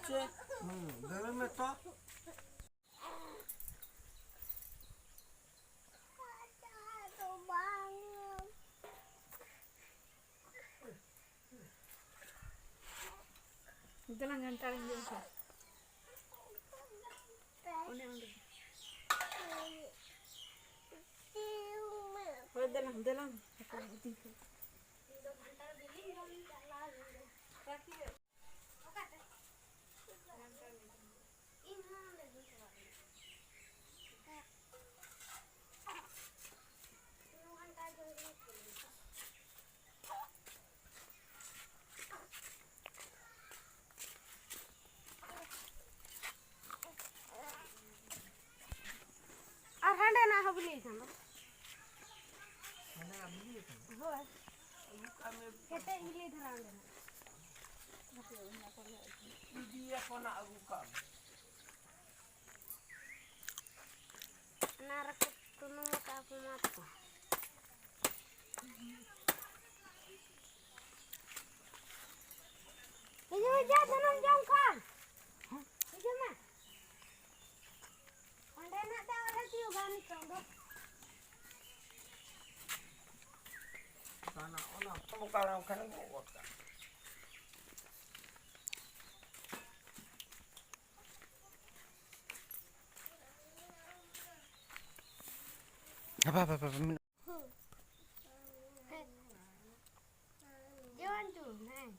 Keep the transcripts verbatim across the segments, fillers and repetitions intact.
ᱪᱮ? ᱦᱩᱸ, ᱫᱟᱹᱲ ᱢᱮ ᱛᱚ᱾ ᱫᱮᱞᱟᱝ ᱜᱷᱟᱱᱴᱟᱲᱤᱧ ᱡᱚᱢ ᱠᱚᱣᱟ᱾ ᱚᱱᱮ ᱚᱸᱰᱮ᱾ ᱦᱳᱭ, ᱫᱮᱞᱟᱝ, ᱫᱮᱞᱟᱝ᱾ ᱟᱨ ᱦᱟᱸᱰᱮᱱᱟᱜ ᱦᱚᱸ ᱵᱤᱞᱤ ᱠᱟᱱᱟ᱾ ᱦᱟᱸᱰᱮᱱᱟᱜ ᱵᱤᱞᱤ ᱠᱟᱱᱟ? ᱦᱳᱭ᱾ ᱟᱹᱜᱩ ᱠᱟᱜ ᱢᱮ᱾ ᱠᱮᱴᱮᱡ ᱵᱤᱞᱤ ᱫᱷᱟᱨᱟ ᱚᱸᱰᱮᱱᱟᱜ᱾ ᱤᱫᱤᱭᱟᱠᱚ ᱱᱟ, ᱟᱹᱜᱩ ᱠᱟᱜ ᱢᱮ᱾ ᱚᱱᱟ ᱨᱮᱠᱚ ᱛᱩᱱᱩᱢ ᱟᱠᱟᱫ ᱠᱚ ᱢᱟ ᱛᱟᱠᱚ᱾ ᱦᱤᱡᱩᱜ ᱢᱮ, ᱡᱟ ᱫᱷᱚᱱᱚᱢ ᱡᱚᱢ ᱠᱷᱟᱱ᱾ ᱦᱤᱡᱩᱜ ᱢᱮ᱾ ᱚᱸᱰᱮᱱᱟᱜ ᱫᱚ ᱟᱞᱮ ᱛᱤᱭᱳᱜᱟ ᱱᱤᱛᱚᱝ ᱫᱚ᱾ ᱚᱱᱟ, ᱚᱱᱟ ᱵᱚᱠᱟ ᱞᱮᱱ ᱠᱷᱟᱱ ᱜᱚᱜ ᱜᱚᱫ ᱠᱟᱜᱼᱟ᱾ ᱦᱟᱯᱟ, ᱦᱟᱯᱟ, ᱦᱟᱯᱟ, ᱦᱟᱯᱟ, ᱢᱤᱫ ᱡᱚᱣᱟᱱ ᱪᱩ, ᱦᱮᱸ᱾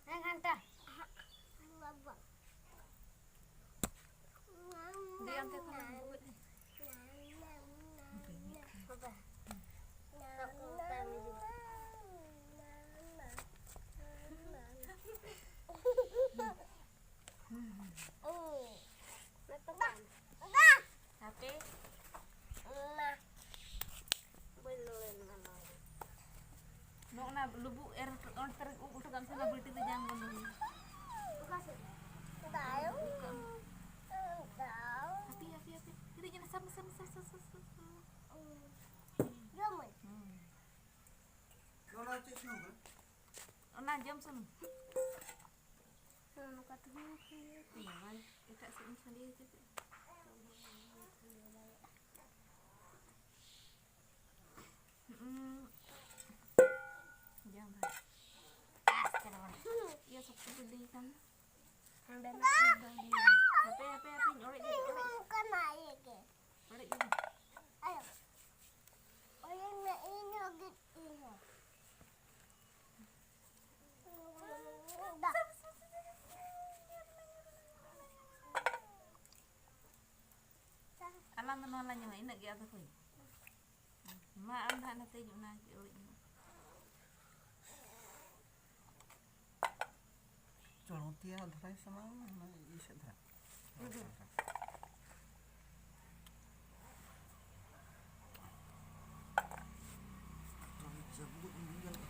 ᱦᱮᱸ, ᱜᱷᱟᱱᱴᱟ᱾ ᱫᱮ, ᱚᱱᱛᱮ ᱠᱷᱚᱱ ᱵᱩᱡ᱾ ᱵᱟᱵᱟ᱾ ᱥᱟᱵ ᱠᱚ ᱢᱮᱛᱟᱭ ᱢᱮ ᱡᱩ᱾ ᱦᱟᱯᱮ᱾ ᱵᱟᱹᱧ ᱞᱚᱲᱮ ᱞᱮᱱᱟ ᱱᱚᱣᱟ᱾ ᱱᱚᱜᱼᱚ ᱱᱟ ᱞᱩᱵᱩᱜ ᱮᱨ ᱦᱚᱴᱚ, ᱚᱸᱰᱮ ᱛᱟᱨᱟ ᱩᱵ ᱦᱚᱴᱚ ᱠᱟᱜ ᱢᱮ ᱥᱮ, ᱚᱱᱟ ᱵᱟᱹᱴᱤ ᱨᱮ ᱡᱟᱝ ᱵᱚᱱᱫᱚ ᱦᱩᱭᱩᱜᱼᱟ᱾ ᱚᱠᱟ ᱥᱮᱫ? ᱫᱟᱜ᱾ ᱦᱟᱯᱮ, ᱦᱟᱯᱮ, ᱦᱟᱯᱮ᱾ ᱦᱤᱨᱤᱡ ᱮᱱᱟ, ᱥᱟᱵ ᱢᱮ, ᱥᱟᱵ ᱢᱮ, ᱥᱟᱵ, ᱥᱟᱵ, ᱥᱟᱵ, ᱥᱟᱵ᱾ ᱡᱚᱢ ᱢᱮ᱾ ᱦᱩᱸ᱾ ᱱᱚᱣᱟ ᱪᱮᱫ ᱥᱩᱱᱩᱢ ᱠᱟᱱᱟ? ᱚᱱᱟ ᱡᱚᱢ ᱥᱩᱱᱩᱢ᱾ ᱱᱚᱝᱠᱟ ᱛᱮᱦᱚᱸ ᱠᱷᱟᱹᱞᱤ ᱤᱧ ᱢᱟ ᱮᱴᱟᱜ ᱥᱮᱫ ᱤᱧ ᱠᱷᱟᱹᱞᱤ ᱦᱚᱪᱚ ᱠᱮᱫ᱾ ᱦᱩᱸ᱾ ᱡᱟᱝ ᱵᱷᱟᱜ᱾ ᱤᱭᱟᱹ ᱥᱚᱠᱛᱚ ᱵᱤᱞᱤ ᱠᱟᱱ᱾ ᱦᱟᱯᱮ, ᱦᱟᱯᱮ, ᱦᱟᱯᱮᱧ ᱚᱲᱮᱡ ᱞᱮᱜᱮ, ᱚᱲᱮᱡ᱾ ᱱᱚᱝᱠᱟᱱᱟᱜ ᱤᱭᱟᱹ ᱜᱮ᱾ ᱚᱲᱮᱡ ᱞᱮᱜᱮ᱾ ᱟᱭᱳ᱾ ᱚᱲᱮᱡ ᱢᱮ, ᱤᱧ ᱦᱚᱸ ᱜᱤᱫ ᱤᱧ ᱦᱚᱸ᱾ ᱫᱟ᱾ ᱟᱞᱟᱝ ᱫᱚ ᱱᱚᱣᱟ ᱞᱟᱝ ᱧᱟᱢᱟ, ᱤᱱᱟᱹᱜ ᱜᱮ ᱟᱫᱚ ᱦᱩᱭ᱾ ᱢᱟ ᱟᱢ ᱫᱚ ᱦᱟᱸᱜ ᱱᱟᱛᱮ ᱦᱤᱡᱩᱜ ᱢᱮ, ᱪᱮᱫ ᱚᱲᱮᱡ ᱢᱮ᱾ ᱪᱚᱲᱚᱝᱛᱤᱭᱟ ᱫᱷᱟᱨᱟᱭ ᱥᱟᱱᱟᱣᱟ, ᱚᱱᱟ ᱤᱭᱟᱹ ᱥᱮᱫ ᱫᱷᱟᱨᱟ᱾ ᱡᱟᱹᱯᱩᱫ ᱧᱮᱞᱚᱜᱼᱟ᱾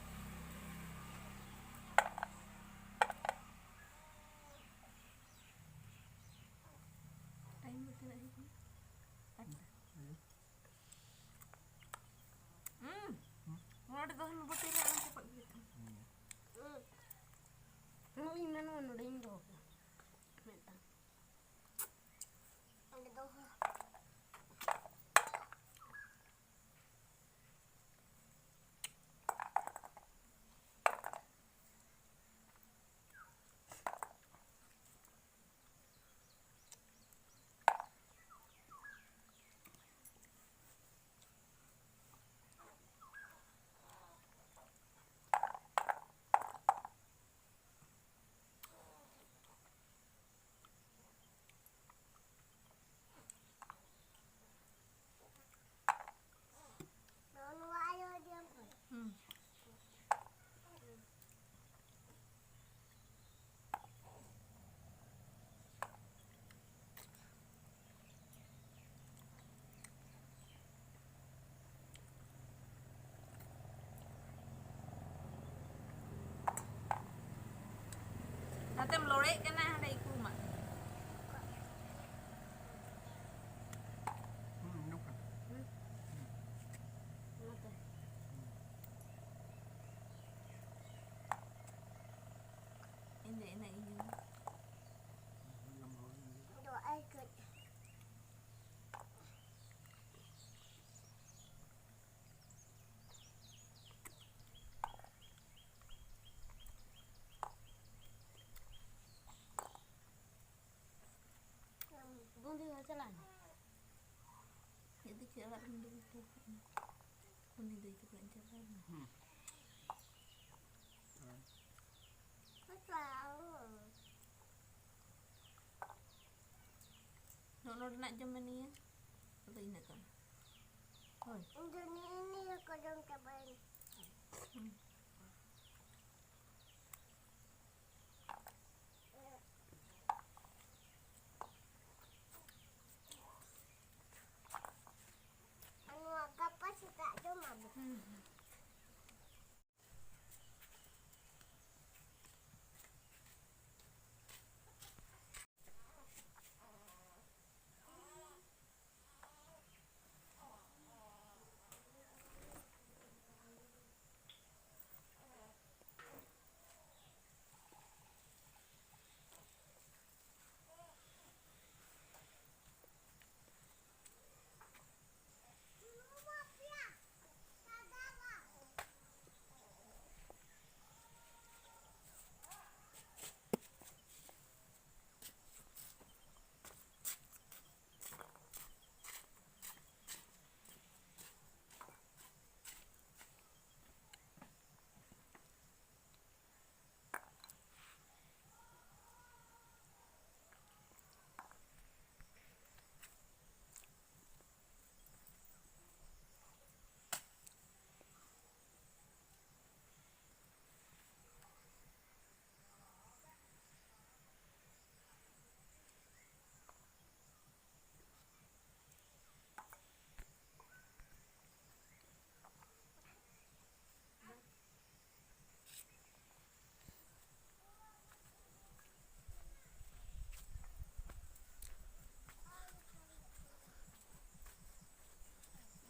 ᱴᱟᱭᱤᱢ ᱫᱚ ᱛᱤᱱᱟᱹᱜ ᱦᱩᱭᱩᱜ ᱠᱟᱱᱟ? ᱟᱪᱪᱷᱟ᱾ ᱦᱩᱸ᱾ ᱱᱚᱰᱮ ᱫᱚ ᱵᱟᱹᱴᱤ ᱨᱮ ᱟᱞᱚᱢ ᱪᱟᱯᱟᱫ ᱜᱤᱰᱤ ᱠᱟᱜᱼᱟ᱾ ᱦᱩᱸ᱾ ᱤᱧ ᱢᱮᱱᱟ ᱱᱚᱰᱮᱧ ᱫᱚᱦᱚ ᱠᱟᱜᱼᱟ ᱢᱤᱫᱴᱟᱝ᱾ ᱚᱸᱰᱮ ᱫᱚᱦᱚ᱾ ᱦᱩᱸ᱾ ᱱᱟᱛᱮᱢ ᱞᱚᱲᱮᱜ ᱠᱟᱱᱟ, ᱦᱟᱸᱰᱮ ᱤᱠᱩ ᱢᱟ᱾ ᱦᱩᱸ, ᱟᱸᱡᱚᱢᱚᱜ ᱠᱟᱱᱟ᱾ ᱦᱩᱸ᱾ ᱚᱱᱟᱛᱮ᱾ ᱤᱧ ᱫᱚ ᱮᱱᱮᱡ ᱤᱧ ᱪᱮᱫ ᱚᱲᱟᱜ ᱨᱮᱢ ᱫᱩᱲᱩᱵ ᱠᱚᱜᱼᱟ? ᱩᱱᱤ ᱫᱟᱹᱭ ᱛᱟᱠᱚ ᱚᱲᱟᱜ ᱤᱧ ᱪᱟᱞᱟᱣ ᱮᱱᱟ᱾ ᱦᱩᱸ᱾ ᱱᱚᱜᱼᱚ ᱱᱚᱰᱮᱱᱟᱜ ᱡᱚᱢ ᱢᱮ ᱱᱤᱭᱟᱹ᱾ ᱟᱫᱚ ᱤᱱᱟᱹᱜ ᱠᱟᱱᱟ᱾ ᱦᱳᱭ᱾ ᱤᱧ ᱫᱚ ᱱᱤᱭᱟᱹ, ᱱᱤᱭᱟᱹ ᱠᱚ ᱡᱚᱢ ᱪᱟᱵᱟᱭᱟᱹᱧ᱾ ᱦᱩᱸ᱾ ᱱᱚᱣᱟ ᱜᱟᱯᱟ ᱥᱮᱛᱟᱜ ᱡᱚᱢ ᱟᱵᱚ᱾ ᱦᱩᱸ᱾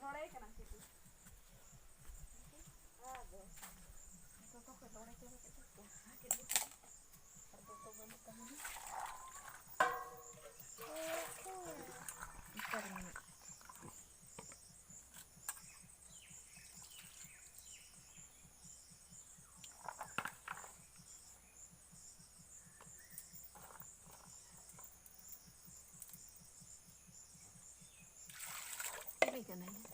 ᱨᱚᱲᱮ ᱠᱟᱱᱟ ᱥᱮ ᱪᱮᱫ? ᱟᱫᱚ ᱡᱚᱛᱚ ᱠᱚ ᱨᱚᱲᱮ ᱪᱟᱵᱟ ᱠᱮᱫ ᱛᱟᱠᱚᱣᱟ᱾ ᱟᱨ ᱫᱚᱛᱚ ᱵᱟᱹᱱᱩᱜ ᱛᱟᱢᱟ᱾ ᱚᱠᱟᱨᱮ ᱢᱮᱱᱟᱜ? ᱪᱤᱞᱤ? ᱠᱟᱱᱟᱹᱧ᱾